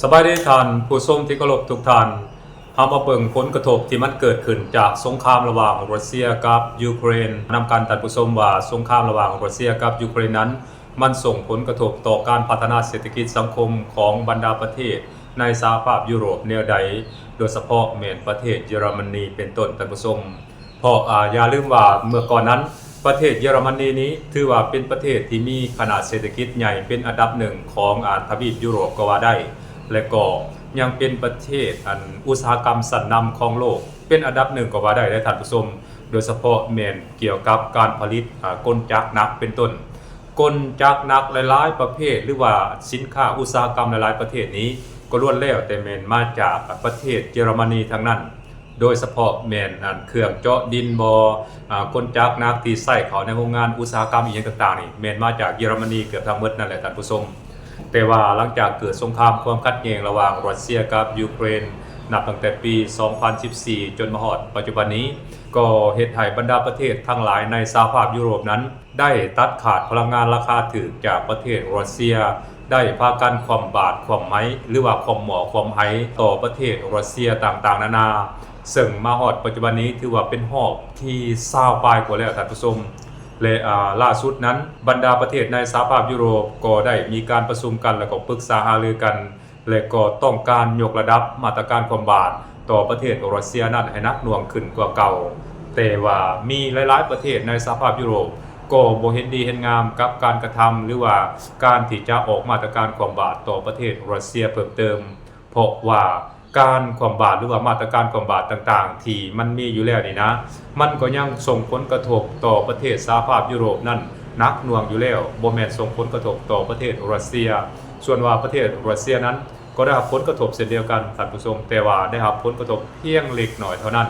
ສະບາຍດີທ່ານຜູ້ຊົມທີ່ເຄົາລົບທຸກທ່ານ. ເຮົາມາເບິ່ງຜົນກະທົບທີ່ມັນເກີດຂຶ້ນຈາກສົງຄາມລະຫວ່າງຣັດເຊຍກັບຢູເຄຣນນຳກັນ. ທ່ານຜູ້ຊົມວ່າສົງຄາມລະຫວ່າງຣັດເຊຍກັບຢູເຄຣນນັ້ນ ມັນສົ່ງຜົນກະທົບຕໍ່ການພັດທະນາເສດຖະກິດສັງຄົມຂອງບັນດາປະເທດໃນສະຫະພາບຢູໂຣບແນວໃດ, ໂດຍສະເພາະແມ່ນປະເທດເຢຍລະມະນີເປັນຕົ້ນ ທ່ານຜູ້ຊົມ. ເພາະ ອາ ຢ່າລືມວ່າເມື່ອກ່ອນນັ້ນ ປະເທດເຢຍລະມະນີນີ້ຖືວ່າເປັນປະເທດທີ່ມີຂະໜາດເສດຖະກິດໃຫຍ່ເປັນອັນດັບໜຶ່ງຂອງ ອາ ທະວີບຢູໂຣບກໍວ່າໄດ້ ແລະ ກໍຍັງເປັນປະເທດອັນອຸດສາຫະກຳຊັ້ນນຳຂອງໂລກເປັນອັນດັບໜຶ່ງກໍວ່າໄດ້ເດ້ທ່ານຜູ້ຊົມ, ໂດຍສະເພາະແມ່ນກ່ຽວກັບການຜະລິດ ອາ ກົນຈັກໜັກເປັນຕົ້ນ. ກົນຈັກໜັກຫຼາຍໆປະເພດ ຫຼືວ່າສິນຄ້າອຸດສາຫະກຳຫຼາຍໆປະເທດນີ້ ກໍລ້ວນແລ້ວແຕ່ແມ່ນມາຈາກປະເທດເຢຍລະມະນີທັງນັ້ນ. ໂດຍສະເພາະແມ່ນອັນເຄື່ອງເຈາະດິນບໍ ອາ ກົນຈັກໜັກທີ່ໃຊ້ເຂົ້າໃນໂຮງງານອຸດສາຫະກຳອີ່ຫຍັງຕ່າງໆນີ້ ແມ່ນມາຈາກເຢຍລະມະນີເກືອບທັງໝົດນັ້ນແຫຼະທ່ານຜູ້ຊົມ. ແຕ່ວ່າຫຼັງຈາກເກີດສົງຄາມຄວາມຂັດແຍ່ງລະຫວ່າງຣັດເຊຍກັບຢູເຄຣນ ນັບຕັ້ງແຕ່ປີສອງພັນສິບສີ່ ຈົນມາຮອດປັດຈຸບັນນີ້ ກໍເຮັດໃຫ້ບັນດາປະເທດທັງຫຼາຍໃນສະຫະພາບຢູໂຣບນັ້ນ ໄດ້ຕັດຂາດພະລັງງານລາຄາຖືກຈາກປະເທດຣັດເຊຍ, ໄດ້ພາກັນຄວ່ຳບາດຄວ່ຳໄໝ ຫຼືວ່າຄວ່ຳໝໍ້ຄວ່ຳໄຫຕໍ່ປະເທດຣັດເຊຍຕ່າງໆນານາ, ເຊິ່ງມາຮອດປັດຈຸບັນນີ້ຖືວ່າເປັນຮອບທີຊາວປາຍກວ່າແລ້ວທ່ານຜູ້ຊົມ. ແລະ ອາ ລ່າສຸດນັ້ນ ບັນດາປະເທດໃນສະຫະພາບຢູໂຣບກໍໄດ້ມີການປະຊຸມກັນ ແລະ ກໍປຶກສາຫາລືກັນ ແລະ ກໍຕ້ອງການຍົກລະດັບມາດຕະການຄວ່ຳບາດຕໍ່ປະເທດຣັດເຊຍນັ້ນໃຫ້ໜັກໜ່ວງຂຶ້ນກວ່າເກົ່າ. ແຕ່ວ່າມີຫຼາຍໆປະເທດໃນສະຫະພາບຢູໂຣບກໍບໍ່ເຫັນດີເຫັນງາມກັບການກະທຳ ຫຼືວ່າການທີ່ຈະອອກມາດຕະການຄວ່ຳບາດຕໍ່ປະເທດຣັດເຊຍເພີ່ມເຕີມ, ເພາະວ່າການຄວ່ຳບາດ ຫຼືວ່າມາດຕະການຄວ່ຳບາດຕ່າງໆທີ່ມັນມີຢູ່ແລ້ວນີ້ນະ ມັນກໍຍັງສົ່ງຜົນກະທົບຕໍ່ປະເທດສະຫະພາບຢູໂຣບນັ້ນໜັກໜ່ວງຢູ່ແລ້ວ, ບໍ່ແມ່ນສົ່ງຜົນກະທົບຕໍ່ປະເທດຣັດເຊຍ. ສ່ວນວ່າປະເທດຣັດເຊຍນັ້ນ ກໍໄດ້ຮັບຜົນກະທົບເຊັ່ນດຽວກັນທ່ານຜູ້ຊົມ, ແຕ່ວ່າໄດ້ຮັບຜົນກະທົບພຽງເລັກນ້ອຍເທົ່ານັ້ນ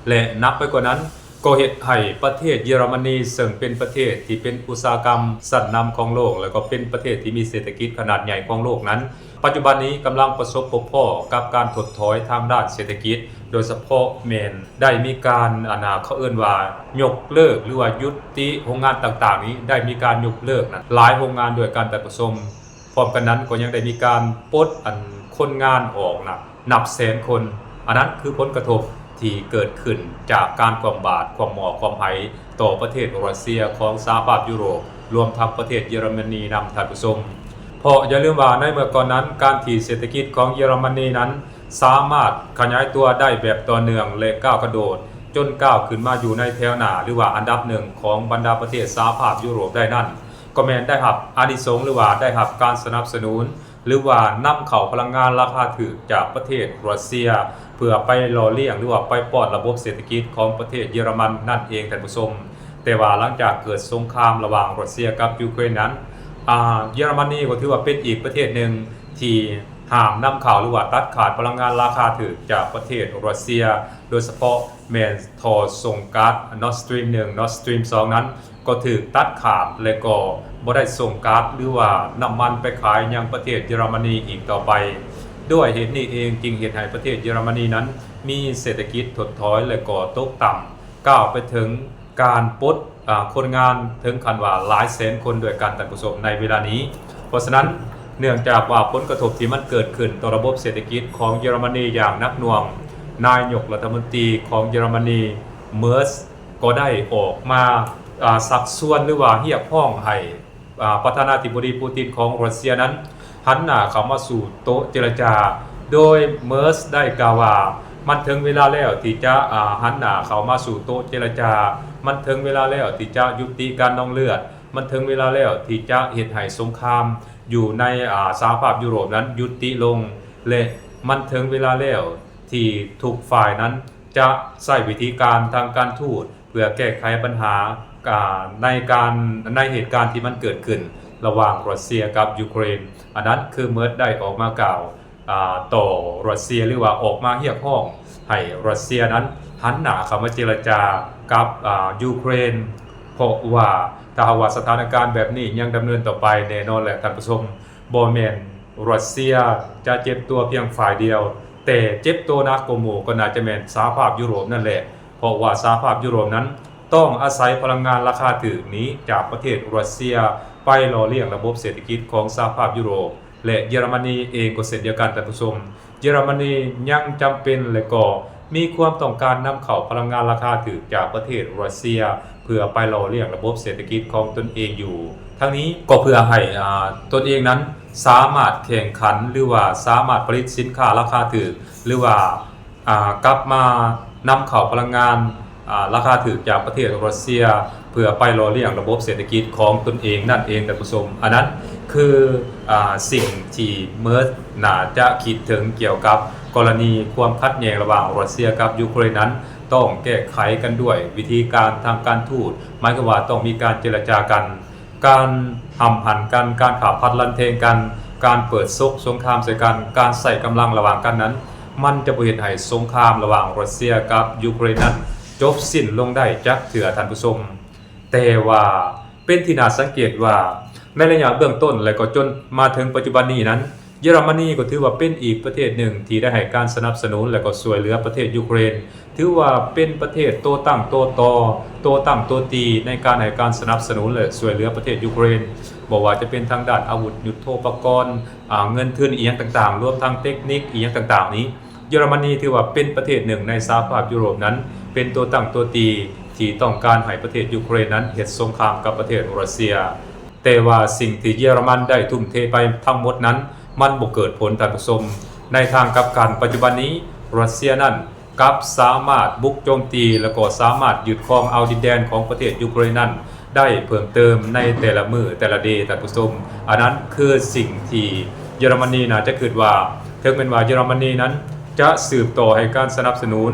ແລະ ໜັກໄປກວ່ານັ້ນ ກໍເຮັດໃຫ້ປະເທດເຢຍລະມະນີ ເຊິ່ງເປັນປະເທດທີ່ເປັນອຸດສາຫະກຳຊັ້ນນຳຂອງໂລກ ແລະ ກໍເປັນປະເທດທີ່ມີເສດຖະກິດຂະໜາດໃຫຍ່ຂອງໂລກນັ້ນ ປັດຈຸບັນນີ້ກຳລັງປະສົບພົບພໍ້ກັບການຖົດຖອຍທາງດ້ານເສດຖະກິດ, ໂດຍສະເພາະແມ່ນໄດ້ມີການ ອັນນາ ເຂົາເອີ້ນວ່າຍົກເລີກ ຫຼືວ່າຍຸຕິໂຮງງານຕ່າງໆນີ້ ໄດ້ມີການຍົກເລີກນັ້ນຫຼາຍໂຮງງານດ້ວຍກັນທ່ານຜູ້ຊົມ. ພ້ອມກັນນັ້ນກໍຍັງໄດ້ມີການປົດ ອັນ ຄົນງານອອກນະ ນັບແສນຄົນ. ອັນນັ້ນຄືຜົນກະທົບທີ່ເກີດຂຶ້ນຈາກການຄວ່ຳບາດຄວ່ຳໝໍ້ຄວ່ຳໄຫຕໍ່ປະເທດຣັດເຊຍຂອງສະຫະພາບຢູໂຣບ ລວມທັງປະເທດເຢຍລະມະນີນຳທ່ານຜູ້ຊົມ. ເພາະຢ່າລືມວ່າໃນເມື່ອກ່ອນນັ້ນ ການທີ່ເສດຖະກິດຂອງເຢຍລະມະນີນັ້ນສາມາດຂະຫຍາຍຕົວໄດ້ແບບຕໍ່ເນື່ອງ ແລະ ກ້າວກະໂດດຈົນກ້າວຂຶ້ນມາຢູ່ໃນແຖວໜ້າ ຫຼືວ່າອັນດັບໜຶ່ງຂອງບັນດາປະເທດສະຫະພາບຢູໂຣບໄດ້ນັ້ນ ກໍແມ່ນໄດ້ຮັບອານິສົງ ຫຼືວ່າໄດ້ຮັບການສະໜັບສະໜູນ ຫຼືວ່ານຳເຂົ້າພະລັງງານລາຄາຖືກຈາກປະເທດຣັດເຊຍ ເພື່ອໄປຫຼໍ່ລ້ຽງ ຫຼືວ່າໄປປ້ອນລະບົບເສດຖະກິດຂອງປະເທດເຢຍລະມັນນັ້ນເອງທ່ານຜູ້ຊົມ. ແຕ່ວ່າຫຼັງຈາກເກີດສົງຄາມລະຫວ່າງຣັດເຊຍກັບຢູເຄຣນນັ້ນ ອາ ເຢຍລະມະນີກໍຖືວ່າເປັນອີກປະເທດໜຶ່ງທີ່ຫ້າມນຳເຂົ້າ ຫຼືວ່າຕັດຂາດພະລັງງານລາຄາຖືກຈາກປະເທດຣັດເຊຍ, ໂດຍສະເພາະແມ່ນທໍ່ສົ່ງກາສ Nord Stream ໜຶ່ງ Nord Stream ສອງ ນັ້ນ ກໍຖືກຕັດຂາດ ແລະ ກໍບໍ່ໄດ້ສົ່ງກາສ ຫຼືວ່ານ້ຳມັນໄປຂາຍຍັງປະເທດເຢຍລະມະນີອີກຕໍ່ໄປ. ດ້ວຍເຫດນີ້ເອງຈຶ່ງເຮັດໃຫ້ປະເທດເຢຍລະມະນີນັ້ນມີເສດຖະກິດຖົດຖອຍ ແລະ ກໍຕົກຕ່ຳ ກ້າວໄປເຖິງການປົດ ອາ ຄົນງານເຖິງຂັ້ນວ່າຫຼາຍແສນຄົນດ້ວຍກັນທ່ານຜູ້ຊົມໃນເວລານີ້. ເພາະສະນັ້ນ ເນື່ອງຈາກວ່າຜົນກະທົບທີ່ມັນເກີດຂຶ້ນຕໍ່ລະບົບເສດຖະກິດຂອງເຢຍລະມະນີຢ່າງໜັກໜ່ວງ, ນາຍົກລັດຖະມົນຕີຂອງເຢຍລະມະນີ Merz ກໍໄດ້ອອກມາ ອາ ຊັກຊວນ ຫຼືວ່າຮຽກຮ້ອງໃຫ້ ອາ ປະທານາທິບໍດີປູຕິນຂອງຣັດເຊຍນັ້ນ ຫັນໜ້າເຂົ້າມາສູ່ໂຕະເຈລະຈາ, ໂດຍ Merz ໄດ້ກ່າວວ່າ ມັນເຖິງເວລາແລ້ວທີ່ຈະ ອາ ຫັນໜ້າເຂົ້າມາສູ່ໂຕະເຈລະຈາ, ມັນເຖິງເວລາແລ້ວທີ່ຈະຍຸຕິການນອງເລືອດ, ມັນເຖິງເວລາແລ້ວທີ່ຈະເຮັດໃຫ້ສົງຄາມຢູ່ໃນ ອາ ສະຫະພາບຢູໂຣບນັ້ນຍຸຕິລົງ ແລະ ມັນເຖິງເວລາແລ້ວທີ່ທຸກຝ່າຍນັ້ນ ຈະໃຊ້ວິທີການທາງການທູດເພື່ອແກ້ໄຂບັນຫາ ອາ ໃນການ ໃນເຫດການທີ່ມັນເກີດຂຶ້ນລະຫວ່າງຣັດເຊຍກັບຢູເຄຣນ. ອັນນັ້ນຄື Merz ໄດ້ອອກມາກ່າວ ອາ ຕໍ່ຣັດເຊຍ ຫຼືວ່າອອກມາຮຽກຮ້ອງໃຫ້ຣັດເຊຍນັ້ນຫັນໜ້າເຂົ້າມາເຈລະຈາກັບ ອາ ຢູເຄຣນ, ເພາະວ່າຖ້າຫາກວ່າສະຖານະການແບບນີ້ຍັງດຳເນີນຕໍ່ໄປ ແນ່ນອນແຫຼະທ່ານຜູ້ຊົມ ບໍ່ແມ່ນຣັດເຊຍຈະເຈັບຕົວພຽງຝ່າຍດຽວ, ແຕ່ເຈັບຕົວໜັກກວ່າໝູ່ກໍໜ້າຈະແມ່ນສະຫະພາບຢູໂຣບນັ້ນແຫຼະ, ເພາະວ່າສະຫະພາບຢູໂຣບນັ້ນຕ້ອງອາໄສພະລັງງານລາຄາຖືກນີ້ຈາກປະເທດຣັດເຊຍໄປຫຼໍ່ລ້ຽງລະບົບເສດຖະກິດຂອງສະຫະພາບຢູໂຣບ, ແລະເຢຍລະມະນີເອງກໍເຊັ່ນດຽວກັນ ທ່ານຜູ້ຊົມ. ເຢຍລະມະນີຍັງຈຳເປັນ ແລະກໍມີຄວາມຕ້ອງການນຳເຂົ້າພະລັງງານລາຄາຖືກຈາກປະເທດຣັດເຊຍ ເພື່ອໄປຫຼໍ່ລ້ຽງລະບົບເສດຖະກິດຂອງຕົນເອງຢູ່. ທັງນີ້ກໍເພື່ອໃຫ້ ອາ ຕົນເອງນັ້ນສາມາດແຂ່ງຂັນ ຫຼືວ່າສາມາດຜະລິດສິນຄ້າລາຄາຖືກ ຫຼືວ່າ ອາ ກັບມານຳເຂົ້າພະລັງງານ ອາ ລາຄາຖືກຈາກປະເທດຣັດເຊຍ ເພື່ອໄປຫຼໍ່ລ້ຽງລະບົບເສດຖະກິດຂອງຕົນເອງນັ້ນເອງ ທ່ານຜູ້ຊົມ. ອັນນັ້ນຄື ອາ ສິ່ງທີ່ເມີດໜ້າຈະຄິດເຖິງກ່ຽວກັບກໍລະນີຄວາມຂັດແຍ່ງລະຫວ່າງຣັດເຊຍກັບຢູເຄຣນນັ້ນ ຕ້ອງແກ້ໄຂກັນດ້ວຍວິທີການທາງການທູດ, ໝາຍຄວາມວ່າຕ້ອງມີການເຈລະຈາກັນ. ການຫ້ຳຫັນກັນ, ການຂ້າຟັນລັນແທງກັນ, ການເປີດສົກສົງຄາມໃສ່ກັນ, ການໃຊ້ກຳລັງລະຫວ່າງກັນນັ້ນ ມັນຈະບໍ່ເຮັດໃຫ້ສົງຄາມລະຫວ່າງຣັດເຊຍກັບຢູເຄຣນນັ້ນຈົບສິ້ນລົງໄດ້ຈັກເທື່ອ, ທ່ານຜູ້ຊົມ. ແຕ່ວ່າເປັນທີ່ໜ້າສັງເກດວ່າ ໃນໄລຍະເບື້ອງຕົ້ນ ແລະກໍຈົນມາເຖິງປັດຈຸບັນນີ້ນັ້ນ, ເຢຍລະມະນີກໍຖືວ່າເປັນອີກປະເທດໜຶ່ງທີ່ໄດ້ໃຫ້ການສະໜັບສະໜູນ ແລະກໍຊ່ວຍເຫຼືອປະເທດຢູເຄຣນ. ຖືວ່າເປັນປະເທດໂຕຕັ້ງໂຕຕໍ, ໂຕຕັ້ງໂຕຕີໃນການໃຫ້ການສະໜັບສະໜູນ ແລະຊ່ວຍເຫຼືອປະເທດຢູເຄຣນ, ບໍ່ວ່າຈະເປັນທາງດ້ານອາວຸດຍຸດໂທປະກອນ, ອາ, ເງິນທຶນອີ່ຫຍັງຕ່າງໆ, ລວມທັງເຕັກນິກອີ່ຫຍັງຕ່າງໆນີ້, ເຢຍລະມະນີຖືວ່າເປັນປະເທດໜຶ່ງໃນສະຫະພາບຢູໂຣບນັ້ນ ເປັນໂຕຕັ້ງໂຕຕີທີ່ຕ້ອງການໃຫ້ປະເທດຢູເຄຣນນັ້ນເຮັດສົງຄາມກັບປະເທດຣັດເຊຍ. ແຕ່ວ່າສິ່ງທີ່ເຢຍລະມັນໄດ້ທຸ່ມເທໄປທັງໝົດນັ້ນ ມັນບໍ່ເກີດຜົນ, ທ່ານຜູ້ຊົມ. ໃນທາງກັບກັນ, ປັດຈຸບັນນີ້ຣັດເຊຍນັ້ນ ກັບສາມາດບຸກໂຈມຕີ ແລະກໍສາມາດຍຶດຄອງເອົາດິນແດນຂອງປະເທດຢູເຄຣນນັ້ນໄດ້ເພີ່ມເຕີມໃນແຕ່ລະມື້ແຕ່ລະເດ, ທ່ານຜູ້ຊົມ. ອັນນັ້ນຄືສິ່ງທີ່ເຢຍລະມະນີໜ້າຈະຄິດວ່າ ເຖິງແມ່ນວ່າເຢຍລະມະນີນັ້ນຈະສືບຕໍ່ໃຫ້ການສະໜັບສະໜູນ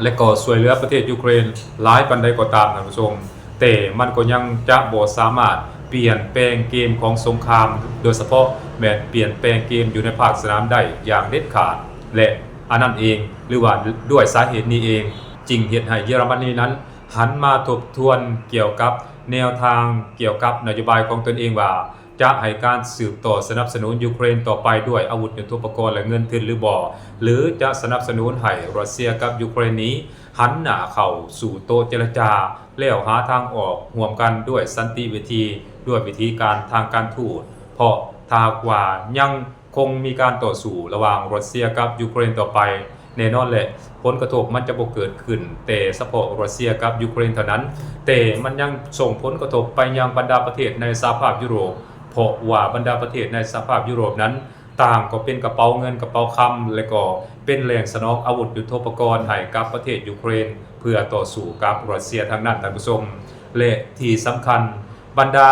ແລະກໍຊ່ວຍເຫຼືອປະເທດຢູເຄຣນຫຼາຍປານໃດກໍຕາມ, ທ່ານຜູ້ຊົມ, ແຕ່ມັນກໍຍັງຈະບໍ່ສາມາດປ່ຽນແປງເກມຂອງສົງຄາມ, ໂດຍສະເພາະແມ່ນປ່ຽນແປງເກມຢູ່ໃນພາກສະໜາມໄດ້ຢ່າງເດັດຂາດ ແລະ ອັນນັ້ນເອງ ຫຼືວ່າດ້ວຍສາເຫດນີ້ເອງ ຈຶ່ງເຮັດໃຫ້ເຢຍລະມະນີນັ້ນຫັນມາທົບທວນກ່ຽວກັບແນວທາງ, ກ່ຽວກັບນະໂຍບາຍຂອງຕົນເອງວ່າ ຈະໃຫ້ການສືບຕໍ່ສະໜັບສະໜູນຢູເຄຣນຕໍ່ໄປດ້ວຍອາວຸດຍຸດໂທປະກອນ ແລະ ເງິນທຶນຫຼືບໍ່, ຫຼື ຈະສະໜັບສະໜູນໃຫ້ຣັດເຊຍກັບຢູເຄຣນນີ້ຫັນໜ້າເຂົ້າສູ່ໂຕະເຈລະຈາ ແລ້ວຫາທາງອອກຮ່ວມກັນດ້ວຍສັນຕິວິທີ, ດ້ວຍວິທີການທາງການທູດ. ເພາະຖ້າຫາກວ່າຍັງ ຄົງມີການຕໍ່ສູ້ລະຫວ່າງຣັດເຊຍກັບຢູເຄຣນຕໍ່ໄປ. ແນ່ນອນແຫຼະ, ຜົນກະທົບມັນຈະບໍ່ເກີດຂຶ້ນແຕ່ສະເພາະຣັດເຊຍກັບຢູເຄຣນເທົ່ານັ້ນ, ແຕ່ມັນຍັງສົ່ງຜົນກະທົບໄປຍັງບັນດາປະເທດໃນສະຫະພາບຢູໂຣບ, ເພາະວ່າບັນດາປະເທດໃນສະຫະພາບຢູໂຣບນັ້ນ ຕ່າງກໍເປັນກະເປົາເງິນກະເປົາຄຳ ແລະ ກໍເປັນແຫຼ່ງສະໜອງອາວຸດຍຸດໂທປະກອນໃຫ້ກັບປະເທດຢູເຄຣນ ເພື່ອຕໍ່ສູ້ກັບຣັດເຊຍທັງນັ້ນ, ທ່ານຜູ້ຊົມ. ແລະ ທີ່ສຳຄັນ, ບັນດາ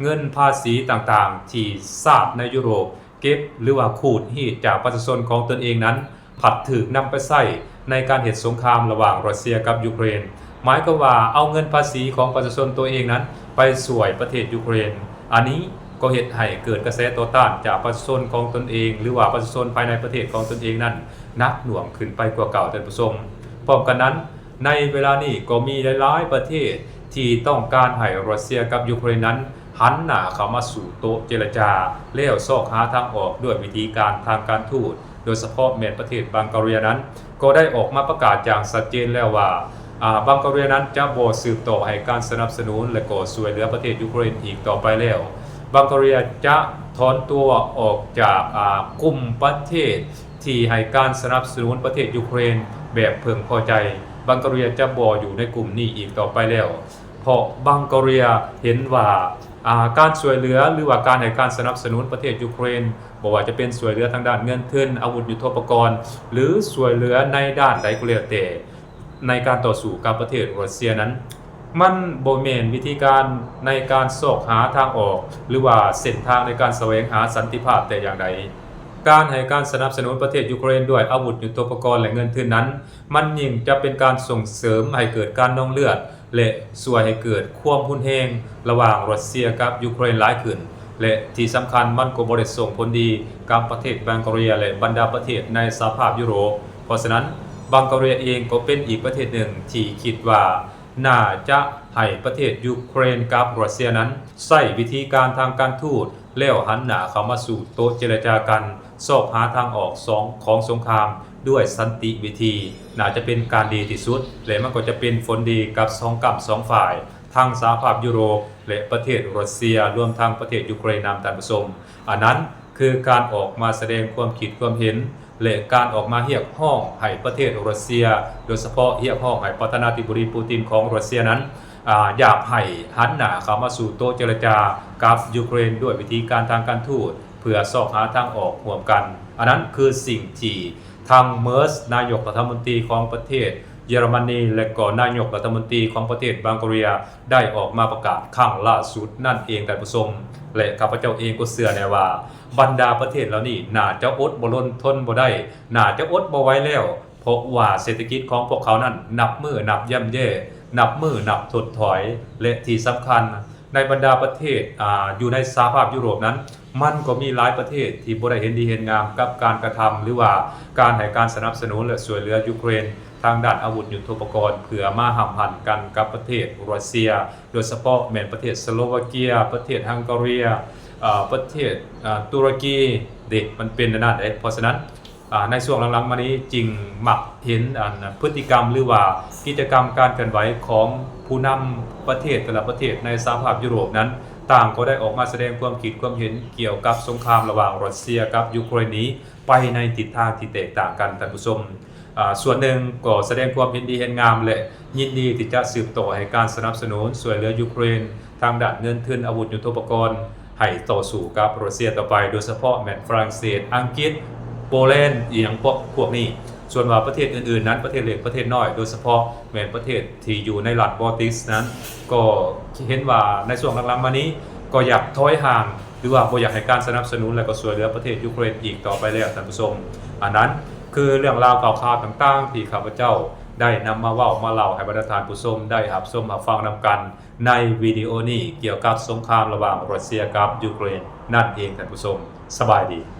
ເງິນພາສີຕ່າງໆ ທີ່ຊາດໃນຢູໂຣບ ເກັບ ຫຼືວ່າຂູດຮີດຈາກປະຊາຊົນຂອງຕົນເອງນັ້ນ ພັດຖືກນຳໄປໃຊ້ໃນການເຮັດສົງຄາມລະຫວ່າງຣັດເຊຍກັບຢູເຄຣນ. ໝາຍຄວາມວ່າເອົາເງິນພາສີຂອງປະຊາຊົນຕົວເອງນັ້ນໄປຊ່ວຍປະເທດຢູເຄຣນ. ອັນນີ້ກໍເຮັດໃຫ້ເກີດກະແສຕໍ່ຕ້ານຈາກປະຊາຊົນຂອງຕົນເອງ ຫຼືວ່າປະຊາຊົນພາຍໃນປະເທດຂອງຕົນເອງນັ້ນໜັກໜ່ວງຂຶ້ນໄປກວ່າເກົ່າ, ທ່ານຜູ້ຊົມ. ພ້ອມກັນນັ້ນ, ໃນເວລານີ້ກໍມີຫຼາຍໆປະເທດທີ່ຕ້ອງການໃຫ້ຣັດເຊຍກັບຢູເຄຣນນັ້ນ ຫັນໜ້າເຂົ້າມາສູ່ໂຕະເຈລະຈາ ແລ້ວຊອກຫາທາງອອກດ້ວຍວິທີການທາງການທູດ, ໂດຍສະເພາະແມ່ນປະເທດບັງກາເຣຍນັ້ນ ກໍໄດ້ອອກມາປະກາດຢ່າງຊັດເຈນແລ້ວວ່າ ອາ ບັງກາເຣຍນັ້ນຈະບໍ່ສືບຕໍ່ໃຫ້ການສະໜັບສະໜູນ ແລະ ກໍຊ່ວຍເຫຼືອປະເທດຢູເຄຣນອີກຕໍ່ໄປແລ້ວ. ບັງກາເຣຍຈະຖອນຕົວອອກຈາກ ອາ ກຸ່ມປະເທດທີ່ໃຫ້ການສະໜັບສະໜູນປະເທດຢູເຄຣນແບບເພິ່ງພໍໃຈ. ບັງກາເຣຍຈະບໍ່ຢູ່ໃນກຸ່ມນີ້ອີກຕໍ່ໄປແລ້ວ. ເພາະບັງກາເຣຍເຫັນວ່າ ອາ ການຊ່ວຍເຫຼືອ ຫຼືວ່າການໃຫ້ການສະໜັບສະໜູນປະເທດຢູເຄຣນ, ບໍ່ວ່າຈະເປັນຊ່ວຍເຫຼືອທາງດ້ານເງິນທຶນ, ອາວຸດຍຸດໂທປະກອນ ຫຼື ຊ່ວຍເຫຼືອໃນດ້ານໃດກໍແລ້ວແຕ່ ໃນການຕໍ່ສູ້ກັບປະເທດຣັດເຊຍນັ້ນ ມັນບໍ່ແມ່ນວິທີການໃນການຊອກຫາທາງອອກ ຫຼືວ່າເສັ້ນທາງໃນການສະແຫວງຫາສັນຕິພາບແຕ່ຢ່າງໃດ. ການໃຫ້ການສະໜັບສະໜູນປະເທດຢູເຄຣນດ້ວຍອາວຸດຍຸດໂທປະກອນ ແລະ ເງິນທຶນນັ້ນ ມັນຍິ່ງຈະເປັນການສົ່ງເສີມໃຫ້ເກີດການນອງເລືອດ ແລະ ຊ່ວຍໃຫ້ເກີດຄວາມຮຸນແຮງລະຫວ່າງຣັດເຊຍກັບຢູເຄຣນຫຼາຍຂຶ້ນ ແລະ ທີ່ສຳຄັນມັນກໍບໍ່ໄດ້ສົ່ງຜົນດີກັບປະເທດບັງກາເຣຍ ແລະ ບັນດາປະເທດໃນສະຫະພາບຢູໂຣບ. ເພາະສະນັ້ນ ບັງກາເຣຍເອງກໍເປັນອີກປະເທດໜຶ່ງທີ່ຄິດວ່າໜ້າຈະໃຫ້ປະເທດຢູເຄຣນກັບຣັດເຊຍນັ້ນ ໃຊ້ວິທີການທາງການທູດ ແລ້ວຫັນໜ້າເຂົ້າມາສູ່ໂຕະເຈລະຈາກັນ ຊອກຫາທາງອອກສອງ ຂອງສົງຄາມດ້ວຍສັນຕິວິທີ ໜ້າຈະເປັນການດີທີ່ສຸດ ແລະ ມັນກໍຈະເປັນຜົນດີກັບສອງກ້ຳສອງຝ່າຍ ທັງສະຫະພາບຢູໂຣບ ແລະ ປະເທດຣັດເຊຍ ລວມທັງປະເທດຢູເຄຣນນຳ, ທ່ານຜູ້ຊົມ. ອັນນັ້ນ ຄືການອອກມາສະແດງຄວາມຄິດຄວາມເຫັນ ແລະ ການອອກມາຮຽກຮ້ອງໃຫ້ປະເທດຣັດເຊຍ, ໂດຍສະເພາະຮຽກຮ້ອງໃຫ້ປະທານາທິບໍດີປູຕິນຂອງຣັດເຊຍນັ້ນ ອາ ຢາກໃຫ້ຫັນໜ້າເຂົ້າມາສູ່ໂຕະເຈລະຈາກັບຢູເຄຣນດ້ວຍວິທີການທາງການທູດ ເພື່ອຊອກຫາທາງອອກຮ່ວມກັນ. ອັນນັ້ນຄືສິ່ງທີ່ທາງ Merz ນາຍົກລັດຖະມົນຕີຂອງປະເທດເຢຍລະມະນີ ແລະ ກໍນາຍົກລັດຖະມົນຕີຂອງປະເທດບັງກາເຣຍ ໄດ້ອອກມາປະກາດຄັ້ງລ່າສຸດນັ້ນເອງ ທ່ານຜູ້ຊົມ. ແລະ ຂ້າພະເຈົ້າເອງກໍເຊື່ອແນ່ວ່າ ບັນດາປະເທດເຫຼົ່ານີ້ໜ້າຈະອົດບໍ່ທົນບໍ່ໄດ້, ໜ້າຈະອົດບໍ່ໄຫວແລ້ວ, ເພາະວ່າເສດຖະກິດຂອງພວກເຂົານັ້ນນັບມື້ນັບຢ່ຳແຍ່, ນັບມື້ນັບຖົດຖອຍ ແລະ ທີ່ສຳຄັນ ໃນບັນດາປະເທດ ອາ ຢູ່ໃນສະຫະພາບຢູໂຣບນັ້ນ ມັນກໍມີຫຼາຍປະເທດທີ່ບໍ່ໄດ້ເຫັນດີເຫັນງາມກັບການກະທຳ ຫຼືວ່າການໃຫ້ການສະໜັບສະໜູນ ແລະ ຊ່ວຍເຫຼືອຢູເຄຣນທາງດ້ານອາວຸດຍຸດໂທປະກອນ ເພື່ອມາຫ້ຳຫັນກັນກັບປະເທດຣັດເຊຍ, ໂດຍສະເພາະແມ່ນປະເທດສະໂລວາເກຍ, ປະເທດຮັງກາເຣຍ, ອາ ປະເທດ ອາ ຕຸລະກີເດ ມັນເປັນແນວນັ້ນເດ້. ເພາະສະນັ້ນ ອາ ໃນຊ່ວງຫຼັງໆມານີ້ຈຶ່ງມັກເຫັນ ອັນ ພຶດຕິກຳ ຫຼືວ່າກິດຈະກຳການເຄື່ອນໄຫວຂອງຜູ້ນຳປະເທດແຕ່ລະປະເທດໃນສະຫະພາບຢູໂຣບນັ້ນ ຕ່າງກໍໄດ້ອອກມາສະແດງຄວາມຄິດຄວາມເຫັນກ່ຽວກັບສົງຄາມລະຫວ່າງຣັດເຊຍກັບຢູເຄຣນນີ້ ໄປໃນທິດທາງທີ່ແຕກຕ່າງກັນ, ທ່ານຜູ້ຊົມ. ອາ ສ່ວນໜຶ່ງກໍສະແດງຄວາມເຫັນດີເຫັນງາມ ແລະ ຍິນດີທີ່ຈະສືບຕໍ່ໃຫ້ການສະໜັບສະໜູນຊ່ວຍເຫຼືອຢູເຄຣນ ທາງດ້ານເງິນທຶນ, ອາວຸດຍຸດໂທປະກອນ ໃຫ້ຕໍ່ສູ້ກັບຣັດເຊຍຕໍ່ໄປ, ໂດຍສະເພາະແມ່ນຝຣັ່ງເສດ, ອັງກິດ, ໂປແລນ ອີ່ຫຍັງພວກ ພວກນີ້. ສ່ວນວ່າປະເທດອື່ນໆນັ້ນ, ປະເທດເລັກປະເທດນ້ອຍ, ໂດຍສະເພາະແມ່ນປະເທດທີ່ຢູ່ໃນລັດບອລຕິກນັ້ນ, ກໍເຫັນວ່າໃນຊ່ວງຫຼັງໆມານີ້ ກໍຢາກຖອຍຫ່າງ ຫຼືວ່າບໍ່ຢາກໃຫ້ການສະໜັບສະໜູນ ແລະ ກໍຊ່ວຍເຫຼືອປະເທດຢູເຄຣນອີກຕໍ່ໄປແລ້ວ, ທ່ານຜູ້ຊົມ. ອັນນັ້ນຄືເລື່ອງລາວຂ່າວຄາວຕ່າງໆ ທີ່ຂ້າພະເຈົ້າໄດ້ນຳມາເວົ້າມາເລົ່າໃຫ້ບັນດາທ່ານຜູ້ຊົມໄດ້ຮັບຊົມຮັບຟັງນຳກັນ ໃນວິດີໂອນີ້ ກ່ຽວກັບສົງຄາມລະຫວ່າງຣັດເຊຍກັບຢູເຄຣນນັ້ນເອງ, ທ່ານຜູ້ຊົມ. ສະບາຍດີ.